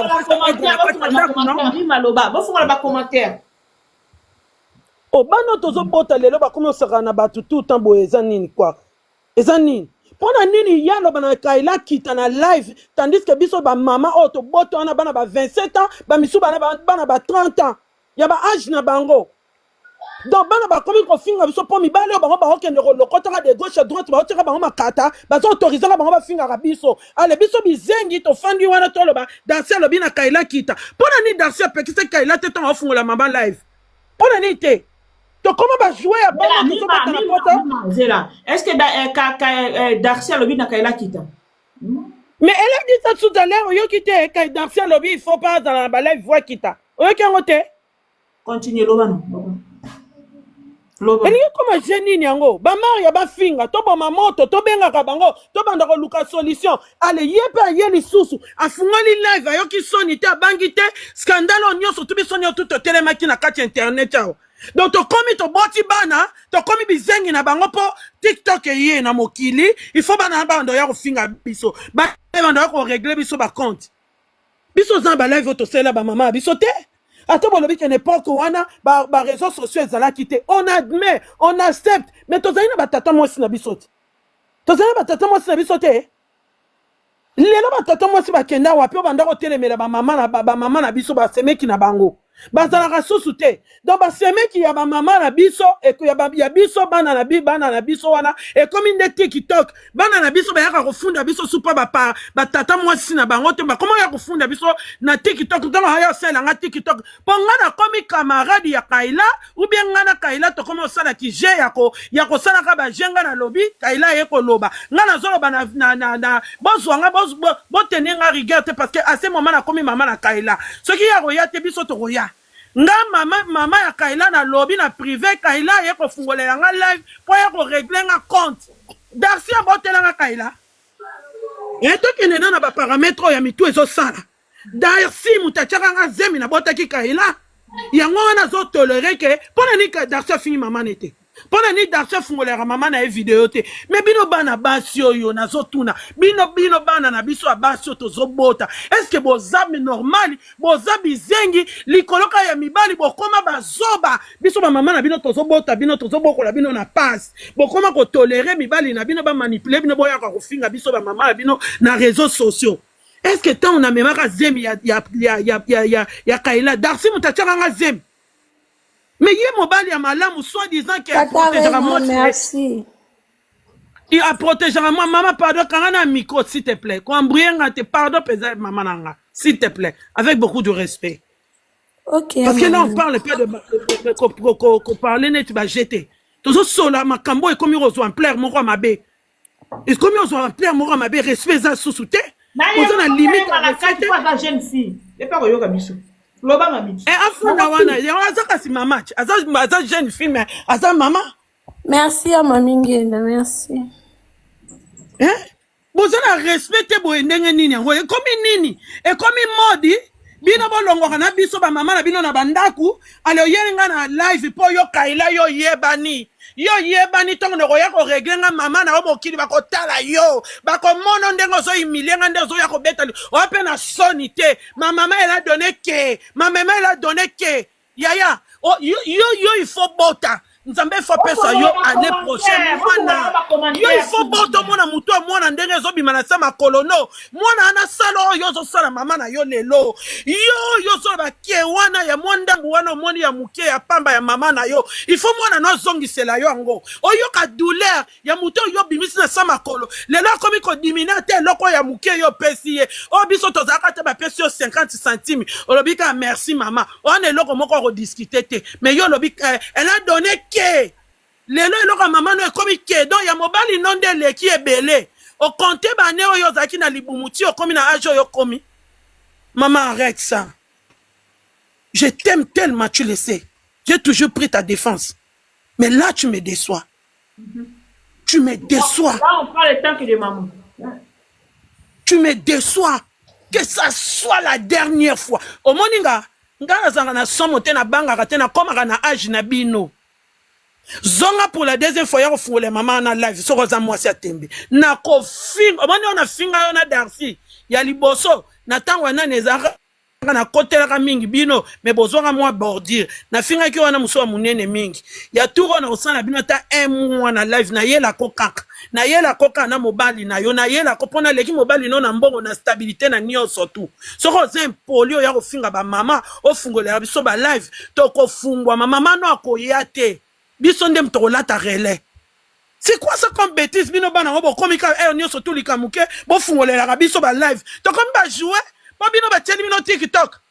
Banda kopesa ordre na kati ya ndako, non? Maloba, bofungola bacommentaire. O bana oyo tozobota lelo bakomi osakana na bato tout temps boye, eza nini quoi? Eza nini? Mpo na nini ye aloba na Kaila kita na live, tandis que biso bamama oyo tobota wana, bana ba 27 ans, bamisu bana bana ba 30 ans ya ba âge na bango, donc bana bakomi kofinga biso mpo mibali oyo bango bakokende kolokotaka de gauche à droite, baotiaka bango makata, bazoautorisaka bango bafingaka biso. Ale biso bizengi tofandi wana, toloba Darcy alobi na Kaila kita. Mpo na nini Darcy apekisi Kaila te ntango aofungola mama live? Mpo na nini te? Tokoma bajouets ya bana tozobata na poto. Zela, est ce que Darcy alobi na Kaila kita? Mais elle a dit ça tout à l'heure, oyoki te? Kai Darcy alobi il faut pas azala na balive, voi kita. Oyoki yango te? Continue, loba no, loba. Elingi koma je nini yango? Bamari ya bafinga, toboma moto, tobengaka bango, tobanda koluka solution. Ale ye mpe aye lisusu, afungoli live, ayoki soni te, abangi te. Scandale oyo nyonso tu, biso nyonso tu totelemaki na kati ya internet awa. Donc tokomi, toboti bana, tokomi bizengi na bango mpo TikTok eye na mokili. Il faut bana banda oya kofinga biso, banda oya korégler biso bacompte. Biso oza na balive oyo tosalela bamama ya biso te. Ata bolobi ke na époque wana baréseaux sociaux ezalaki te, on admet, on accepte, mais tozali na batata mwasi na biso te. Tozali na batata mwasi na biso te. Lelo batata mwasi bakenda wapi? Oyo banda kotelemela bamama na bamama na biso, basemeki na bango bazalaka susu te. Donc basemeki ya bamama na biso, ya biso bana na bana na biso wana ekomi nde TikTok. Bana na biso bayaka kofunda biso supa batata mwasi na bango te, bakoma ya kofunda biso na TikTok. Ntango aya osalelanga TikTok mpo nga nakomi camarade ya Kaila ou bien nga na Kaila tokomi osalaki jeu ya kosalaka baje, nga nalobi, Kaila aye koloba, nga nazoloba na bozwa nga, botenir nga rigueur te, parce que à ce moment nakomi mama na Kaila. Soki ya koya te, biso tokoya. Nga mama ya Kaila, nalobi na privé, Kaila aye kofungolela nga live mpo ya korégler nga compte. Darcy abotelanga Kaila e tokende na baparamètre oyo ya mitu ezosala. Darcy moto atiaka nga zemi, nabotaki Kaila. Yango wana azotolérer ke mpo na nini Darcy afingi mama ne te? Mpo na nini Darcy afungolelaka mama na ye video te? Me bino bana basi oyo, nazotuna bino, bino bana na biso ya basi oyo tozobota, est-ce boza normal? Boza bizengi likolo kaka ya mibali, bokoma bazoba. Biso bamama na bino tozobota bino, tozobokola bino na pasi, bokoma kotolérer mibali na bino bamanipuler bino, boyaka kofinga biso bamama na bino na réseaux sociaux. Est ce que ntango namemaka zemi ya Kaila, Darcy moto atiaka nga zemi? Mais ye mobali ya malamu, soit disant ke aprotégeaka mwasi, Merci. aprotégeaka mwa mama. Pardon, kanga na micro s'il te plaît, koembrouiller nga te, pardon mpenza, mama na nga, s'il te plaît, avec beaucoup de respect. Ok. Parce que là on parle pas de koparler neti bajete, tozosola makambo ekomi kozwa ampleur moko ya mabe, ekomi kozwa ampleur moko ya mabe. Respect eza susu te, oza na limite. Aza jeune fille, epa koyoka biso, loba mami. Afunda wana yango aza kasi mama, aza jeune fille mais aza mama. Merci ya mami Ngenda, merci. Eh? Boza na respect te boye ndenge nini? Yango ekomi nini? Ekomi modi bino bolongwaka na biso bamama na bino na bandaku. Ale oyeli nga na live mpo yo Kaila, yo yebani, yo yebani. Ntongo nakoya korégler nga mama na yo, mokili bakotala yo, bakomona ndenge ozohumilier nga, nde ozoya kobeta oya mpe na soni te. Ma mama, elle a donné ke ma mama, elle a donné ke yaya yo, yo, yo, il faut bota. Nzambe faut apesa yo année prochaine mwana. Yo il faut bota, omona motu ya mwana ndenge ezobima na se makolo. No mwana wana sala oyo ozosala mama na yo lelo. Yo oyo ozoloba ke wana ya mwa ndambu wana, omoni ya moke ya pamba ya mama na yo, il faut mwana no azongisela yo yango, oyoka douleur ya motu oyo obimisi na sa makolo. Lelo akomi kodiminuer te eloko oyo ya moke yo opesi ye. Oyo biso tozalaka te, bapesi yo 50 centime, olobi kaka merci mama. Wana eloko moko akodiscuter te. Mais yo olobi elle a donné ke lelo eloko ya mama no ekomi ke donc ya mobali no nde eleki ebele. Okonte bane oyo ozalaki na libumu ti okomi na age oyo okomi. Mama, arrête ça. Je t'aime tellement, tu le sais, j'ai toujours pris ta défense, mais là tu me déçois, tu me déçois. Là, on prend le temps que de maman. Tu me déçois. Que ça soit la dernière fois. Omoni nga, nga nazalaka na somo te, nabangaka te, nakomaka na age na bino. Zonga pour la deuxième fois ya kofungola mama na live, soki oza mwasi ya tembe, nakofinga. Omoni oyo nafinga yo na Darcy ya liboso na ntango ya nani ezalaka. Nakotelaka mingi bino, me bozwaka mwa bordure. Nafingaki wana mosusu ya monene mingi ya tour oyo, nakosala bino ata un mois na live. Nayelako kaka, nayelako kaka na mobali na yo, nayelako mpo naleki mobali no na mbongo, na stabilité, na nyonso tu. Soki oza impoli, oya kofinga bamama, ofungolela biso balive, tokofungwama. Mama no akoya te, biso nde tokolata relais. C'est quoi ça comme bêtise? Bino bana ngo bokomi kaka eyo nyonso tolika moke, bofungolelaka biso balive, tokomi bajouer mpo bino batieli bino TikTok.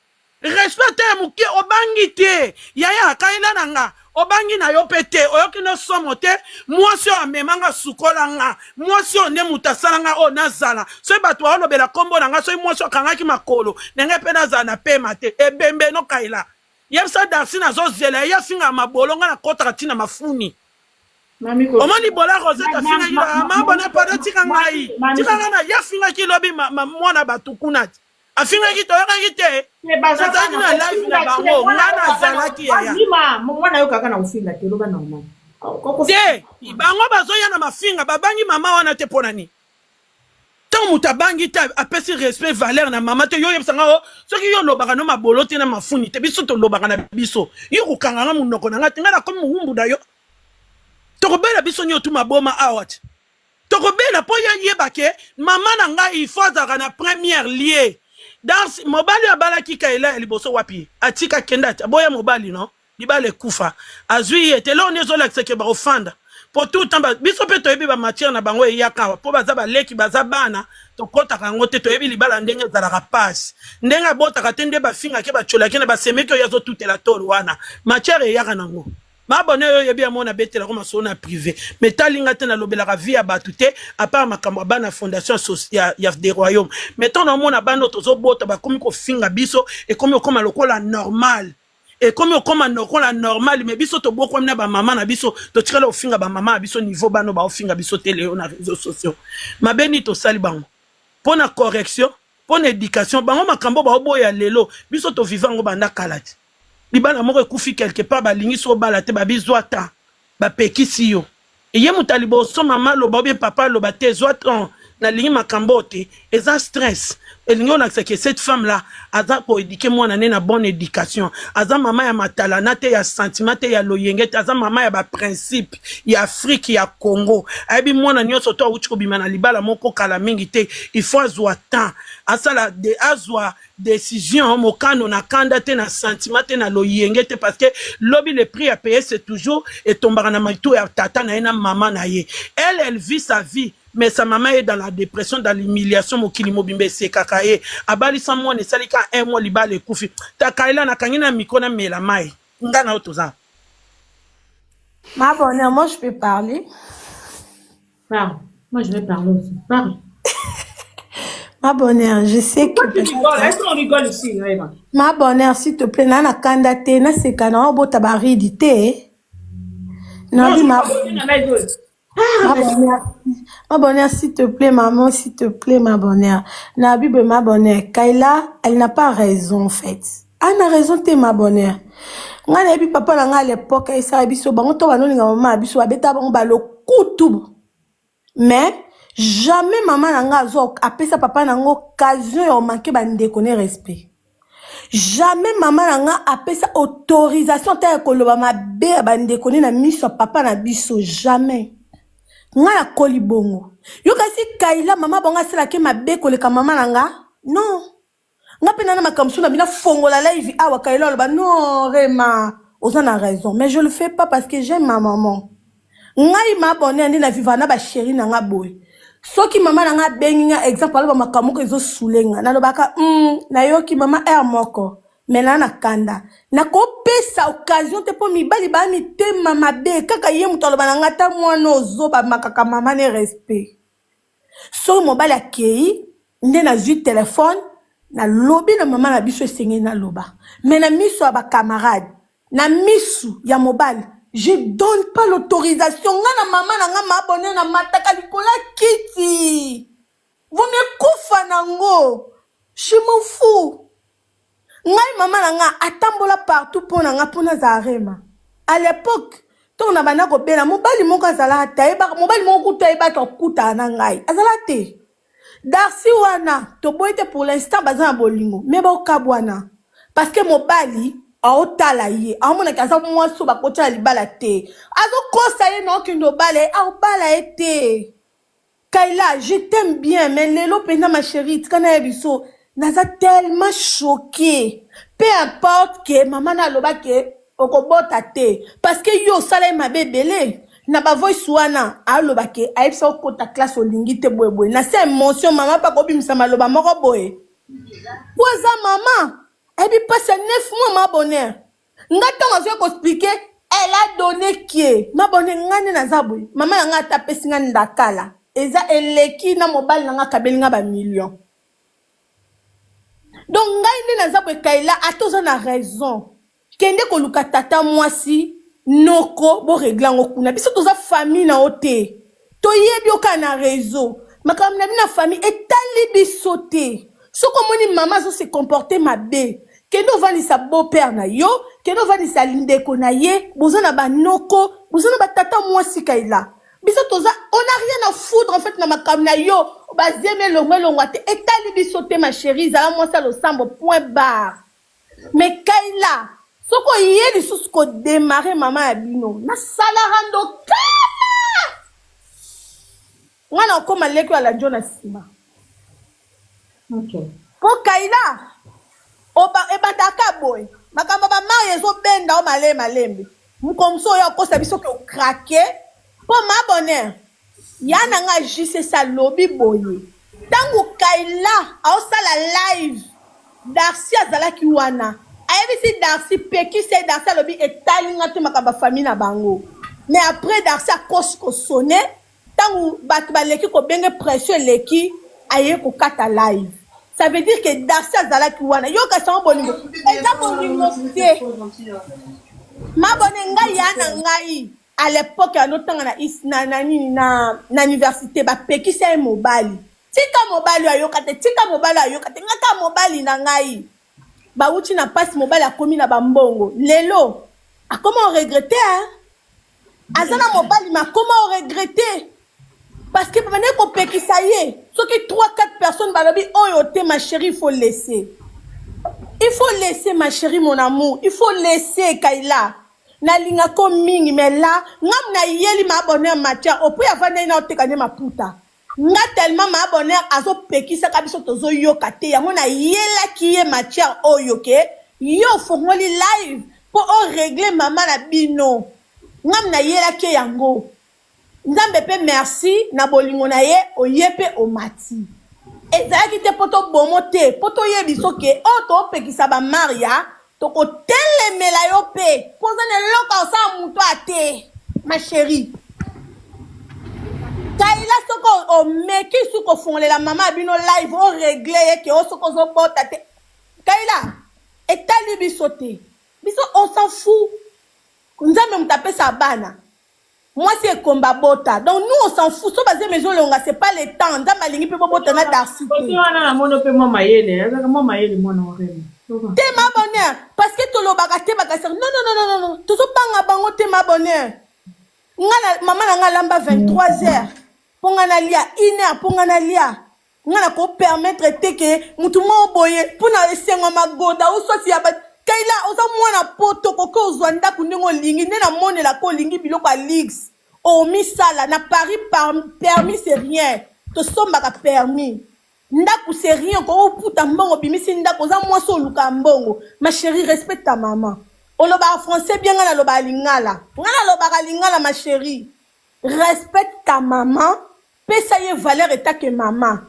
Respect te ya moke, obangi te yaya akayela na nga, obangi na yo mpe te, oyoki no somo te. Mwasi oyo amemanga, sukola nga, mwasi oyo nde moto asala nga oyo nazala. Soki bato baolobela nkombo na nga, soki mwasi oyo akangaki makolo na ngai mpe nazala na pema te. Ebembe nokayela, yebisa Darcy nazozela ye afinga mabolo, nga nakɔtaka ntina mafuni. Mami. Omoni bola Rosette afingaki mama bona pardon, tika ngai, tika ngai na ye. Afingaki lobi mwana bato kuna ti afingaki, toyokaki te, nazalaki na live na bango, nga nazalaki yaya. Mwana yo kaka na kofinga te, loba normal. Te, bango bazoya na mafinga, babangi mama wana te. Mpo na nini? Ntango moto abangi te, apesi respect, valeur na mama te. Yo oyebisanga o soki yo olobaka no mabolo te na mafuni te, biso tolobaka na biso. Yo kokanga nga monoko na nga te, ngai nakomi mowumbu na yo. Tokobela biso nyonso tu maboma awa te, tokobela mpo ye yeba ke mama na ngai, il faut azalaka na première lieu. Dans mobali oyo abalaki Kaela ya liboso, wapi atika kenda ati aboya mobali no, libala ekufa, azwi ye te. Eloko nde ezolakisa ke bakofanda po tout temps. Biso mpe toyebi bamatière na bango eyaka awa mpo baza baleki, baza bana, tokɔtaka yango te. Toyebi libala ndenge ezalaka pasi, ndenge abotaka te, nde bafingaki, batiolaki na basemeki oyo azotutela tolo wana. Matière eyaka nango mabone oyo oyebi yango, nabetelako masolo na privé, mais talinga te, nalobelaka vie ya bato te, à part makambo ya bana fondation ya des royaumes. Mais ntango naomona bana oyo tozobota bakomi kofinga biso, ekomi okoma lokola normal, ekomi okoma lokola normal. Mais biso tobokwami na bamama na biso, totikala kofinga bamama na biso niveau bana baofinga biso te lelo na réseaux sociaux. Mabe nini tosali bango? Mpo na correction, mpo na éducation bango, makambo baoboya lelo, biso toviva yango banda kala te. Libala moko ekufi quelque part, balingi so obala te, babizwa temps, bapekisi yo. Eye moto ya liboso, mama aloba obie papa aloba te, zwa temps, nalingi makambo oyo te, eza stress. Elingi olakisa ke cette femme là aza koéduquer mwana ne na bonne éducation. Aza mama ya matalana te, ya sentiment te, ya loyenge te, aza mama ya baprincipe ya Afrique, ya Congo. Ayebi mwana nyonso to awuti kobima na libala moko kala mingi te, il faut azwa temps, asala de, azwa décision, mokano na kanda te, na sentiment te, na loyenge te, parce que lobi le prix à payer, c'est toujours etombaka na mito ya tata na ye na mama na ye. Elle, elle vit sa vie, mais sa maman est dans la dépression, dans l'humiliation. Mokili mobimba esekaka ye, abalisa mwana, esali ka un mois, libala ekufi. Takaela, nakangi na micro, na mela mai. Nga na yo toza. Ma bonheur, moi je peux parler. Parle. Moi je vais parler aussi. Parle. Ma bonheur, je sais que Pourquoi tu rigoles? Est-ce qu'on rigole ici, vraiment? Ma bonheur, s'il te plaît, nana kanda te, na seka na obota baridi te. Nabi ma ma bonheur, ma bonheur, s'il te plaît, maman, s'il te plaît, ma bonheur. Nabi ma bonheur, Kayla, elle n'a pas raison en fait. Ana raison te, ma bonheur. Nga nayebi papa na nga à l'époque esala biso bango to banolinga mama na biso, babeta bango balokutu, mais jamais mama na nga azwa apesa papa na nga occasion ya omanquer bandeko ne respect. Jamais mama na nga apesa autorisation ta ya koloba mabe ya bandeko ne na miso ya papa na biso, jamais. Nga nakoli bongo. Yo kasi Kaila, mama bango asalaki mabe koleka mama na nga? Non, nga mpe nana makambo so na bino fongola live awa, Kaila aloba non, Rema oza na raison, mais je le fais pas parce que j'aime ma maman. Ngai ma bonheur, nde na vivre na bachéri na nga boye. Soki mama na nga abengi nga, exemple, aloba makambo moko ezosule nga, nalobaka nayoki mama aire moko, mais naa na kanda, nakopesa occasion te mpo mibali baa mitema mabe. Kaka ye moto aloba na nga ata mwana ozobamakaka mama ne respect. Soki mobali akei nde nazwi telefone, nalobi na mama na biso, esengeli naloba, mais na miso ya bacamarade, na misu ya mobali, je donne pas l'autorisation. Nga na mama na nga mabone na mataka likolo ya kiti, vomi kufa nango, je m'en fous. Ngai mama na nga atambola partout mpo na nga, mpo nazala Rema. À l'époque ntongo na banda kobela, mobali moko azalaka te, ayebaka mobali moko kutu ayebaki akutana na ngai azala te. Darcy wana toboyi te, pour l'instant baza na bolingo, me bokabwana, parce que mobali aotala ye, aomonaki aza mwasi oyo bakotia na libala te, azokosa ye na okende obala ye, aobala ye te. Kaila, je t'aime bien, mais lelo mpenza, ma chérie, tika na ye biso, naza tellement choqué. Peu importe ke mama na aloba ke okobota te, parce que yo osala ye mabe ebele na bavoice wana. Aloba ke ayebisa okota classe, olingi te, boyeboye na se émotion. Mama mpa kobimisa maloba moko boye po aza mama, ayebi mpasi ya 9 mois. Ma bonheur, nga ntango azoki koexpliquer, elle a donné kie. Ma bonheur, nga nde naza boye, mama na nga ata apesi nga ndakala, eza eleki na mobali na nga akabeli nga bamillion. Donc ngai nde naza boye. Kaila, ata oza na raison, kende koluka tata mwasi noko, borégler yango kuna. Biso toza famille na yo te, toyebi yo kaka na réseau. Makambo na bino na famille etali biso te. Soki omoni mama azose comporter mabe, kende ovandisa beau-père na yo, kende ovandisa ndeko na ye. Boza na banoko, boza na batata mwasi. Kaila, biso toza, on a rien à foutre en fait na makambo na yo. Bazemi elongo elongwa te, etali biso te. Ma chérie, ezala mwasi ya losambo, point barre. Mais Kaila, soki oye lisusu kodémarrer mama ya bino, nasalaka ndokala nga na okóma leki oyo alandi yo na nsima. Mpo Kaila, ebandaka boye, makambo bamari ezobenda o malembe malembe. Mokomosu oyo akosa biso ke okrake mpo ma bonheur ya na nga JCC alobi boye: ntango Kaila aosala live, Darcy azalaki wana, ayebisi Darcy pekisi ye. Darcy alobi etali nga te, makambo ya famille na bango. Mais après, Darcy akosi kosone. Ntango bato baleki kobenge, pression eleki, aye kokata live. Ça veut dire que Darcy azalaki wana. Yoka sango, bolingo eza bolingo te. Mabone, ngai ya na ngai à l'époque anotanga na, na nini, na université, bapekisa ye mobali. Tika mobali oyo ayoka te, tika mobali oyo ayoka te. Nga kaka mobali na ngai bawuti na mpasi, mobali akomi na bambongo lelo, akoma oregretter, hein? Aza na mobali, ma akoma oregretter parce que babandaki kopekisa ye. Soki 3 4 personnes balobi oyo te, ma chérie, il faut laisser, il faut laisser, ma chérie, mon amour, il faut laisser. Kaila, nalingako mingi, mais là ngam nayeli ma bonheur matière opo avandaki na oteka nde maputa. Nga tellement ma bonheur azopekisaka biso, tozoyoka te. Yango nayelaki ye matière oyo ke yo ofongoli live mpo orégler mama na bino. Ngam nayelaki ye yango. Nzambe mpe merci na bolingo na ye, oye mpe omati. Ezalaki te mpo tobomo te, mpo toyebi soki oyo topekisa bamaria, tokotelemela yo mpe mpo oza na eloko osala moto ate. Ma chérie Kaila, soki omeki su kofongolela mama ya bino live, orégler ye ke o soki ozobota te. Kaila, etali biso te, biso on s'en fout. Nzambe moto apesa bana, mwasi ekomba bota. Donc nous, on s'en fout. So bazemi ezolonga, c'est pas le temps. Nzambe alingi mpe bobota na Darcy Kote te. Wana namoni mpe mwa mayele, azalaka mwa mayele, mwana warema. Te, ma bonheur, parce que tolobaka te, bakasaka. Non, non, non, non, non, tozobanga bango te. Ma bonheur, nga na mama na nga alamba 23 heures mpo nga nalia, 1 heure mpo nga nalia. Nga na kopermettre te ke mutu moko boye mpona esengo magoda oswasi ya ba. Kaila, oza mwana poto, koki ozwa ndako ndenge olingi, nde namonelaka olingi biloko ya luxe omisala na Paris. Par permis, c'est rien, tosombaka permis. Ndako, c'est rien, kokoputa mbongo, obimisi ndako. Oza mwasi, oluka mbongo. Ma chérie, respecte ta maman. Olobaka français bien, nga nalobaka lingala, nga nalobaka lingala. Ma chérie, respecte ta maman, pesa ye valeur etake mama.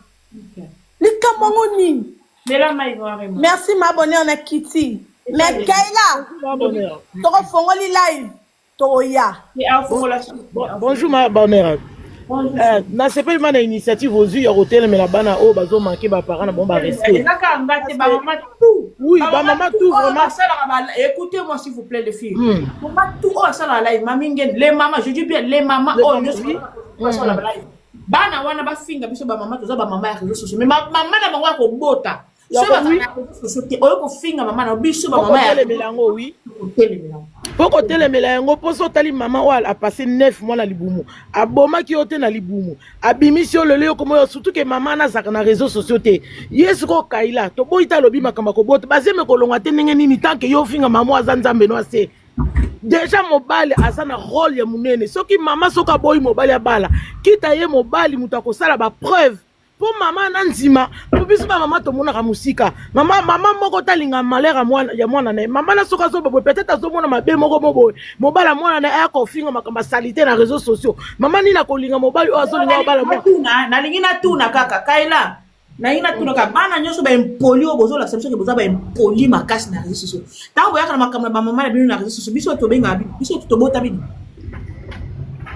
Likambo yango nini? Mela mai, warema. Merci ma bonheur, na kiti. Mais Kaila, tokofongoli live, tokoya. Bonjour ma bonheur. Bonjour. Nasepeli ma na initiative ozwi ya kotelemela bana oyo bazomanquer baparent na bango, barespect. Ezaka nga te, bamama tout. Oui, bamama tout, oyo vraiment. Basalaka écoutez-moi s'il vous plaît, les filles. Mama tout oyo asalaka live, mami ngeni, les mamans, je dis bien les mamans. Les oyo mamans, nyonso oui. basalaka live, bana wana bafinga biso bamama, toza bamama ya réseaux sociaux, mais mama na bango ya kobota. Soki bazala na réseaux sociaux te, oyo kofinga mama na biso, bamama ya kotelemela yango, oui. Kotelemela yango. Mpo kotelemela yango, mpo so otali mama oyo apasser 9 mois na libumu, abomaki yo te na libumu, abimisi yo lelo, yo komo yo, surtout ke mama wana azalaka na réseaux sociaux te. Ye sikoyo Kaila, toboyi te, alobi makambo ya kobota, bazemi kolongwa te. Ndenge nini tant que yo ofinga mama oyo aza Nzambe no ase? Déjà mobali aza na rôle ya monene. Soki mama, soki aboyi mobali abala, kita ye mobali, moto akosala bapreuve mpo mama na ndima, mpo biso bamama tomonaka mosika. Mama moko talinga malheur ya mwana na ye. Mama na soki azoba boye, peut-être azomona mabe moko mo boye, mobali ya mwana na ye aya kofinga makambo asali te na réseaux sociaux. Mama nini akolinga mobali oyo azolinga obala mwana? Natuna, nalingi natuna kaka Kaila, nalingi natuna kaka bana nyonso baimpolis oyo bozolakisa biso ke boza baimpolis makasi na réseaux sociaux. Ntango boyaka na makambo na bamama na bino na réseaux sociaux, biso tobengaka bino, biso tobota bino?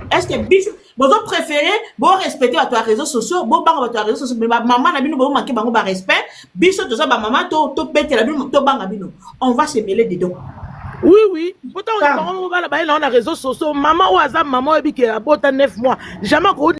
Est ce que biso bozo préféré borespecte bato ya réseaux sociaux, bobanga bato ya réseaux sociaux, mais bamama na bino bomanke bango barespect? Biso toza bamama, tobetela bino, tobanga bino? On va se mêler dedans. Oui, po ntango bango moko bana baye nango na réseaux sociaux, mama oyo aza mama oyebi ke abota 9 mois, jamais.